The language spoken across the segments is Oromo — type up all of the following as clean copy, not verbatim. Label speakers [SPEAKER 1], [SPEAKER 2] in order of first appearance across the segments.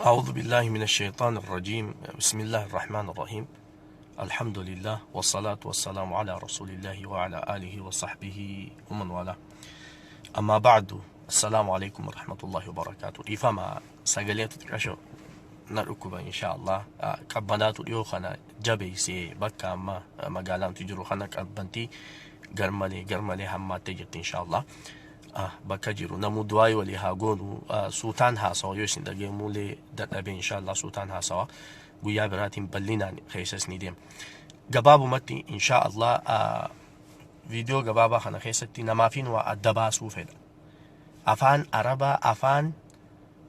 [SPEAKER 1] أعوذ بالله من الشيطان الرجيم. بسم الله الرحمن الرحيم. الحمد لله والصلاة والسلام على رسول الله وعلى آله وصحبه ومن والاه. أما بعد، السلام عليكم ورحمة الله وبركاته. Dhiifama, sagaleetu xiqqasho na dhukkuba insha Allah. Qabbanaatu dhiyoo kana jabeessee bakka amma magaalaantu jiru kana qabbantii garmalee garmalee hammaattee jirti insha Allah. Bakka jiru namuu du'aa walii haa goonu. Suutaan haasawa yoo isin dhageemuulee dadhabe insha Allah, suutaan haasawa, guyyaa biraatiin bal'inaan keessas ni deema. Gabaabumatti insha Allah viidiyoo gabaabaa kana keessatti namaafin waa adda baasuu fedha. Afaan Arabaa afaan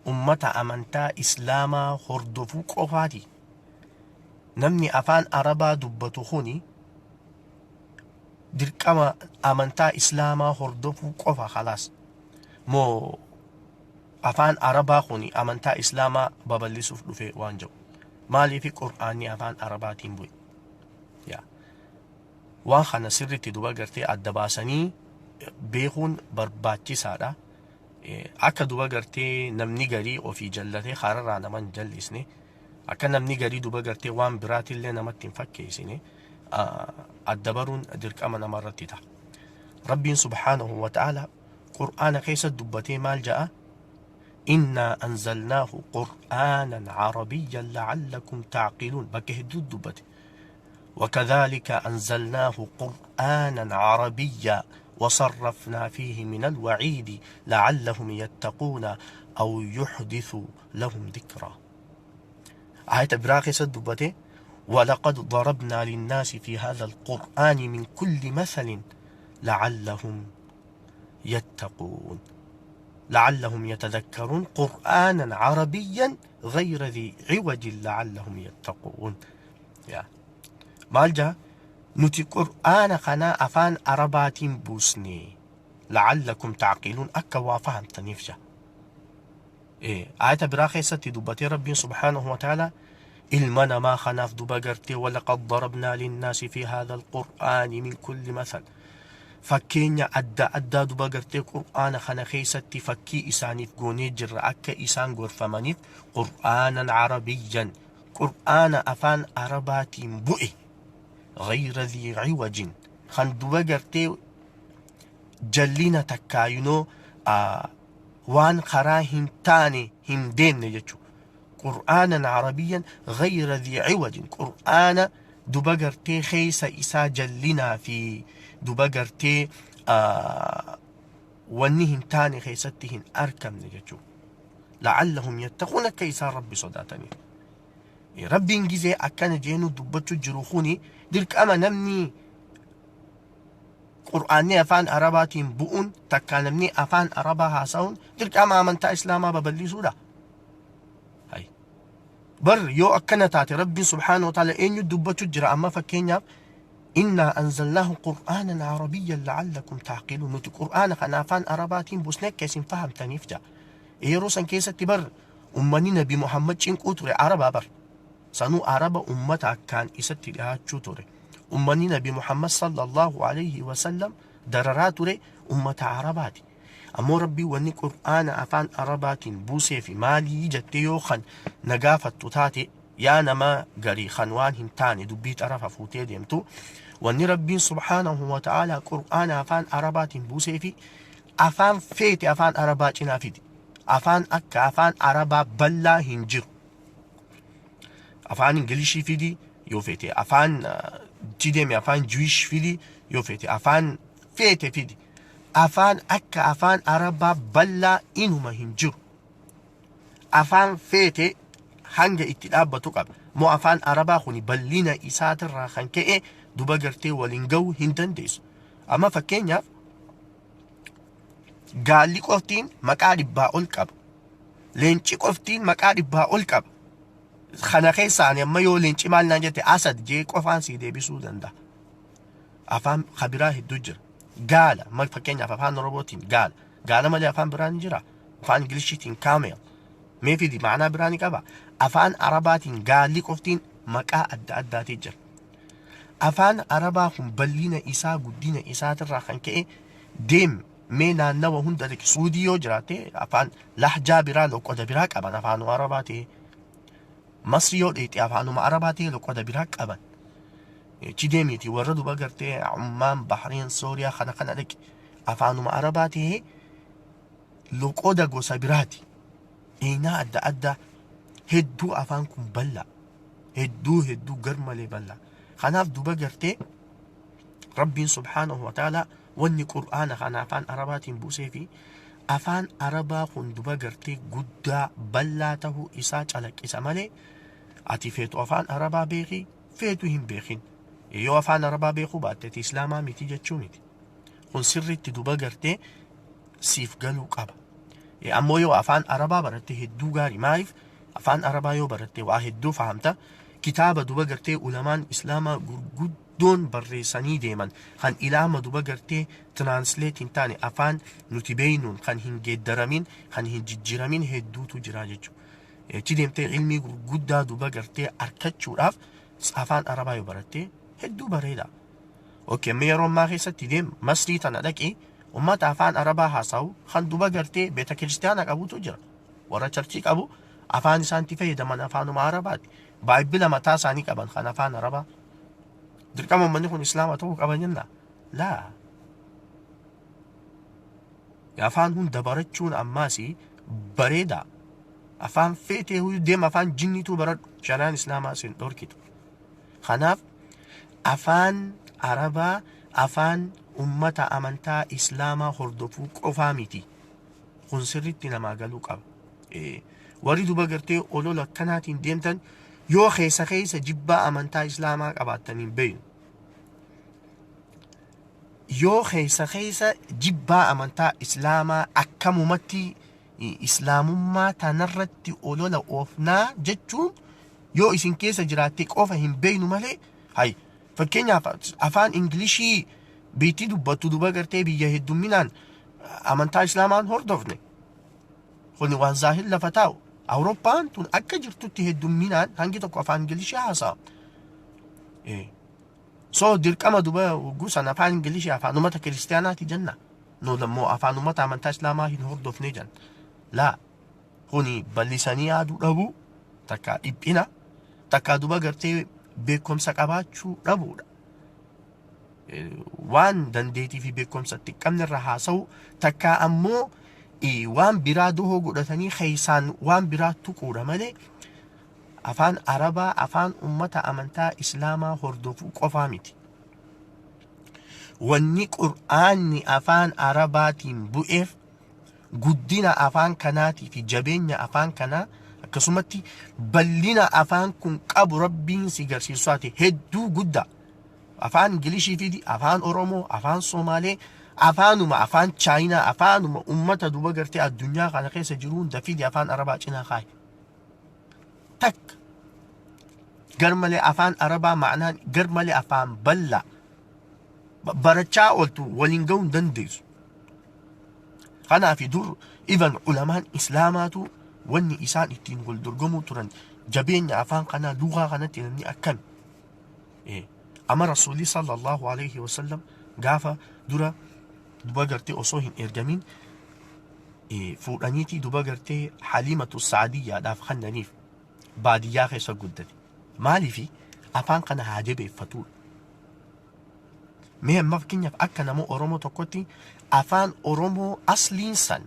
[SPEAKER 1] ummata amantaa Islaamaa hordofuu qofaati. Namni afaan Arabaa dubbatu kuni dirqama amantaa Islaamaa hordofuu qofa, khalaas. Moo afaan Arabaa kuni amantaa Islaamaa babal'isuuf dhufe waan jedhu. Maaliif Qur'aanni afaan Arabaatiin bu'e? Yaa. Waan kana sirriitti duba gartee adda baasanii beekuun barbaachisaadha. Akka duba gartee namni garii ofii jallatee kararraa nama hin jallisne, akka namni garii duba gartee waan biraatillee namatti hin fakkeessine adda baruun dirqama namarratti ta'a. Rabbiin subhaanahu wa ta'ala Qur'aana keessa dubbatee maal ja'a? إنا أنزلناه قرآنا عربيا لعلكم تعقلون. Bakka hedduu dubbate. وكذلك أنزلناه قرآنا عربيا وصرفنا فيه من الوعيد لعلهم يتقون أو يحدث لهم ذكرا. آية biraa keessa dubbate: ولقد ضربنا للناس في هذا القرآن من كل مثل لعلهم يتقون لعلهم يتذكرون قرآنا عربيا غير ذي عوج لعلهم يتقون. Yaa maal jaa? Nuti Qur'aana kana afaan Arabaatiin buusne لعلكم تعقلون, akka waa fahamtaniif ja. Ayata biraa keessatti dubbatee Rabbiin subhaanahu wa ta'ala ilma namaa kanaaf duba gartee ولقد ضربنا للناس في هذا القرآن من كل مثل, fakkeenya adda addaa duba gartee Qur'aana kana keessatti fakkii isaaniif goonee jirra akka isaan gorfamaniif. قرآنا عربيا, Qur'aana afaan Arabaatiin bu'e, غير ذي عوج, kan duba gartee jallina takkaayinoo waan karaa hin taane hin deemne jechuudha. قرآنا عربيا غير ذي عوج, Qur'aana duba gartee keessa isaa jallinaa fi duba gartee wanni hin taane keessatti hin argamne jechuudha. لعلهم يتقون, akka isaan Rabbi sodaataniif. Rabbiin gizee akkana jeenu dubbachuu jiru kuni dirqama namni Qur'aanni afaan Arabaatiin bu'uun takka namni afaan Arabaa haasa'uun dirqama amantaa Islaamaa babal'isuudha. Hay. Bar yoo akkana taate Rabbiin subhaanahu wa ta'ala eenyu dubbachuu jira? Amma fakkeenyaaf إنا أنزلناه قرآنا عربيا لعلكم تعقلون, nuti Qur'aana kana afaan Arabaatiin buusnee akka isin fahamtaniif jaa. Yeroo san keessatti bar ummanni Nabi Muhammad cinquu ture Arabaa bar. Sanuu Araba ummata akkaan isatti dhiyaachuu ture. Ummanni Nabi Muhammad sallallahu alayhi wasallam dararaa ture ummata Arabaati. Ammoo Rabbii wanni Qur'aana afaan Arabaatiin buusee fi maalii jettee yoo kan na gaafattu taate, yaa nama garii kan waan hin taane dubbii xarafa fuutee deemtu, wanni Rabbiin subhaanahu wa ta'ala Qur'aana afaan Arabaatiin buusee fi afaan feete afaan Arabaa cinaa fidi. Afaan akka afaan Arabaa bal'aa hin jiru. Afaan Ingilishii fidi yoo feete, afaan deeme, afaan Jewish fidi yoo feete, afaan feete fidi. Afaan akka afaan Arabaa bal'aa inuma hin jiru. Afaan feete hanga itti dhaabbatu qaba. Moo afaan Arabaa kuni bal'ina isaatirraa kan ka'e duba gartee waliin gahuu hin dandeessu. Amma fakkeenyaaf gaalli qoftiin maqaa 100 ol qaba. Leenci qoftiin maqaa 100 ol qaba. Kana keessaa ani amma yoo leenci maal naan jette, أسد jee qofaan sii deebisuu danda'a. Afaan kabiraa hedduu jira. Gaala mal fakkeenyaaf afaan Oromootiin gaala. Gaala malee afaan biraan jira. Afaan Ingiliishiitiin camel. Mee fidi, ma'anaa biraa ni qaba. Afaan Arabaatiin gaalli qoftiin maqaa adda addaatii jira. Afaan Arabaa kun bal'ina isaa, guddina isaatirraa kan ka'e deem mee naannawa hunda, Suudii yoo jiraatte afaan lahjaa biraa, loqoda biraa qaban afaan Arabaa ta'e. Masri yoo dheeyxe afaanuma Arabaa ta'e loqoda biraa qaban. Achi deemiiti warra duba gartee Ummaan, Bahreen, Sooriyaa kana kana dhaqi. Afaanuma Arabaa ta'ee loqoda gosa biraati. Eenyaa adda addaa hedduu afaan kun bal'aa. Hedduu hedduu gar malee bal'aa. Kanaaf duba gartee Rabbiin subhaanahu wa ta'ala wanni Qur'aana kana afaan Arabaatiin buusee fi afaan Arabaa kun duba gartee guddaa bal'aa tahuu isaa calaqqisa malee ati feetu afaan Arabaa beeki feetu hin beekin. Yoo afaan Arabaa beekuu baatte ati Islaamaa miti jechuu miti. Kun sirriitti duba gartee siif galuu qaba. Ammoo yoo afaan Arabaa baratte hedduu gaarii. Maaliif afaan Arabaa yoo baratte waa hedduu fahamta. Kitaaba duba gartee ulamaan Islaamaa gurguddoon barreessanii deeman kan ilaama duba gartee translate hin taane afaan nuti beeynuun kan hin geeddaramin kan hin jijjiiramin hedduutu jira jechuudha. Achi deemtee ilmii gurguddaa duba gartee arkachuudhaaf afaan Arabaa yoo baratte hedduu bareeda. Okay, amma yeroo ammaa keessatti deem Masrii tana dhaqi ummata afaan Arabaa haasa'u kan duba gartee beeta kiristiyaana qabutu jira. Warra churchii qabu afaan isaanitti fayyadaman afaanuma Arabaati. Baay'ibila mataa isaanii qaban kan afaan Arabaa. Dirqama uummanni kun Islaama ta'uu qaba jenna? Laa. Afaan hunda barachuun ammaas bareeda. Afaan feetee deema afaan jinniituu baradhu. Shari'aan Islaamaa sin dhorkitu. Kanaaf afaan Arabaa afaan ummata amantaa Islaamaa hordofuu qofaa miti. Kun sirriitti namaa galuu qaba. Warri duba gartee olola akkanaatiin deemtan yoo keessa keessa jibbaa amantaa Islaamaa qabaattan hin beeynu. Yoo keessa keessa jibbaa amantaa Islaamaa akkamumatti Islaamummaa tanarratti olola oofnaa jechuun yoo isin keessa jiraatte qofa hin beeynu malee, hay fakkeenyaaf afaan Ingilishii biitti dubbattu duba gartee biyya heddumminaan amantaa Islaamaan hordofne. Kuni waan zaahir lafa taa'u. Awurooppaan tun akka jirtutti heddumminaan hangi tokko afaan Ingilishii haasa'a. So dirqama duba gusan afaan Ingilishii afaan uummata kiristiyaanaati jenna. Nu immoo afaan uummata amantaa Islaamaa hin hordofne jenna. Laa, kuni bal'isanii yaaduu dhabuu, takkaa dhiphina, takkaa duba gartee beekumsa qabaachuu dhabuudha. Waan dandeettii fi beekumsa itti qabne irra haasa'u, takkaa ammoo waan biraa duhoo godhatanii keessaan waan biraa tuquudha malee afaan Arabaa afaan ummata amantaa Islaamaa hordofuu qofaa miti. Wanni Qur'aanni afaan Arabaatiin bu'eef guddina afaan kanaatii fi jabeenya afaan kanaa akkasumatti bal'ina afaan kun qabu Rabbiin si garsiisusaati hedduu guddaa. Afaan Ingilishii fidi, afaan Oromoo, afaan Somaalee, afaanuma afaan Chaayinaa, afaanuma ummata duba gartee addunyaa kana keessa jiru hunda fidi afaan Arabaa cinaa kaayi. Takka gar malee afaan Arabaa ma'anaan gar malee afaan bal'aa barachaa ooltu waliin ga'uu hin dandeessu. Kanaaf dur even ulamaan Islaamaatu wanni isaan ittiin wal dorgomuu turan jabeenya afaan kanaa lugaa kanatti namni akkami. Amma Rasuulli sallallahu alaihi wasallam gaafa dura duba gartee osoo hin ergamin fuudhaniitii duba gartee Haliimatu Saadiyyaadhaaf kennaniif baadiyyaa keessa guddate. Maaliifi afaan kana haa jabeeffatuudha. Mee amma fakkeenyaaf akka nama Oromoo tokkotti afaan Oromoo asliin san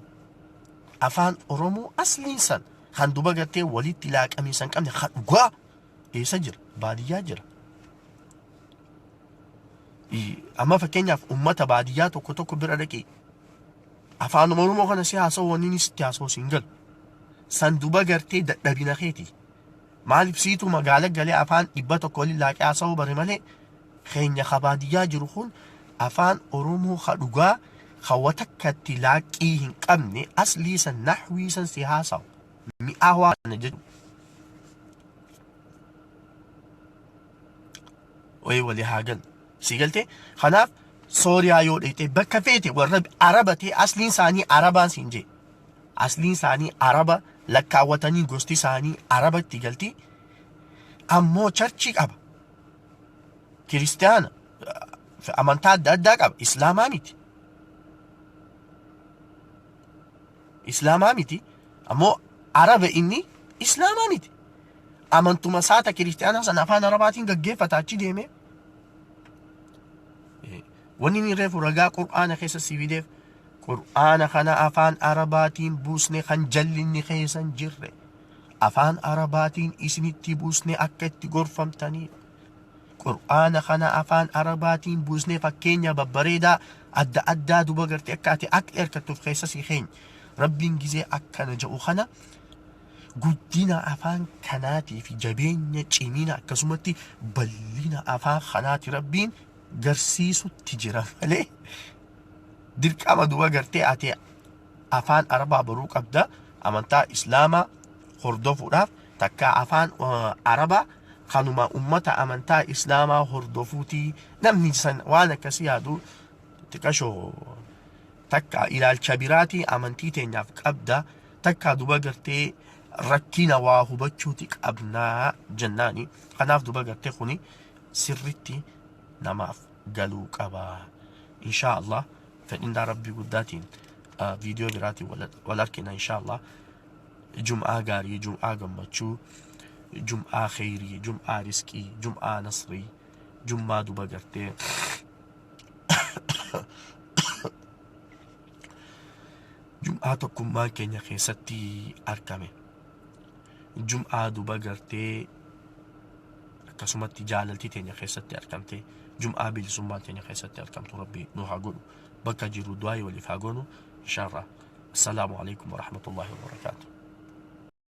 [SPEAKER 1] afaan Oromoo asliin san kan duba gartee walitti laaqamiinsa hin qabne kan dhugaa eessa jira? Baadiyyaa jira. Amma fakkeenyaaf uummata baadiyyaa tokko tokko bira dhaqee afaan Oromoo kana si haasa'u wanni inni sitti haasa'u siin galu. San duba gartee dadhabina keeti. Maaliif siitu magaala galee afaan 100 waliin laaqee haasa'uu bare malee keenya ka baadiyyaa jiru kun afaan Oromoo ka dhugaa ka watakkatti laaqqii hin qabne aslii san nahwii san si haasa'u. Mi'aawaa kana jechuudha. Wayii walii haa galu. Si galtee? Kanaaf Sooriyaa yoo dheeyxee bakka feete warra Araba ta'e asliin isaanii Arabaan siin jee. Asliin isaanii Araba lakkaawwatanii gosti isaanii Arabatti galti. Ammoo churchii qaba. Kiristiyaana amantaa adda addaa qaba. Islaamaa miti. Islaamaa miti. Ammoo Araba inni Islaamaa miti. Amantuma saata kiristiyaanaa sana afaan Arabaatiin gaggeeffata achi deemee. Wanni inni reefu ragaa Qur'aana keessa si fideef, Qur'aana kana afaan Arabaatiin buusne kan jallinni keessa hin jirre. Afaan Arabaatiin isinitti buusne akka itti gorfamtanii. Qur'aana kana afaan Arabaatiin buusnee fakkeenya babbareedaa adda addaa duba gartee akka ati aqli argattuuf keessa si keenya. Rabbiin gizee akkana jedhu kana guddina afaan kanaatii fi jabeenya, cimina, akkasumatti bal'ina afaan kanaati Rabbiin garsiisutti jira malee, dirqama duba gartee ati afaan Arabaa baruu qabda amantaa Islaamaa hordofuudhaaf, takka afaan Arabaa kanuma ummata amantaa Islaamaa hordofuutii. Namni san waan akkasii yaadu xiqashoo takka ilaalcha biraatii amantii teenyaaf qabda, takka duba gartee rakkina waa hubachuuti qabnaa jennaani. Kanaaf duba gartee kuni sirritti namaaf galuu qaba. Inshaa Allah, fedhinnaa Rabbii guddaatiin viidiyoo biraatiin wal argina inshaa Allah. Jum'aa gaarii, jum'aa gammachuu, jum'aa kheyrii, jum'aa riskii, jum'aa nasrii, jum'aa duba gartee jum'aa tokkummaan keenya keessatti argame, jum'aa duba gartee akkasumatti jaalaltii teenya keessatti argamte, jum'aa bilisummaan teenya keessatti argamtu Rabbi nu haa godhu. Bakka jiru du'aa waliif haa goonu inshallah. Assalaamu alaikum warahmatullahi wabarakaatu.